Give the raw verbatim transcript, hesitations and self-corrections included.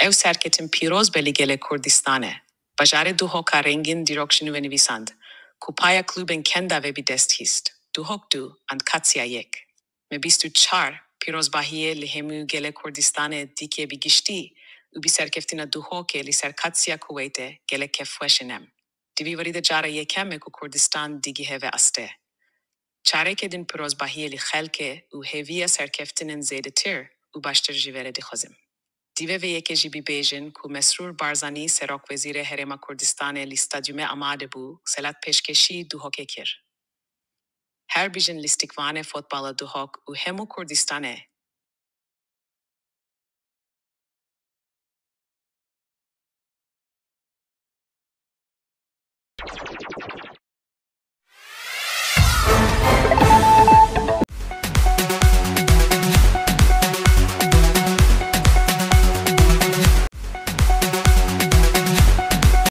Ew serketin pîroz be li gelê Kurdistanê. Bajarê Duhoka rengîn dîrok ji nû ve nivîsand. Kupaya klûbên kenda ve bi dest hîst. Duhok du, Antakya yek. Me bîst û çar, pîrozbahiyê li hemû gelê Kurdistanê dike bi giştî û bi serkeftina Duhokê li ser Katsya Kuweytê gelek kefxweş in em. Di vî warî de cara yekem e ku Kurdistan digihe vê astê. Careke din pîrozbahiyê li xelkê û hêviya serkeftinên zêdetir û baştir ji vê re dixwazim. Divê vê yekê jî bibêjin ku Mesrûr Barzanî, Serokwezîrê Herêma Kurdistanê, li stadyumê amade bû, selat pêşkêşî Duhokê kir. Her bijin lîstikvanê futbala Duhok û hemû Kurdistanê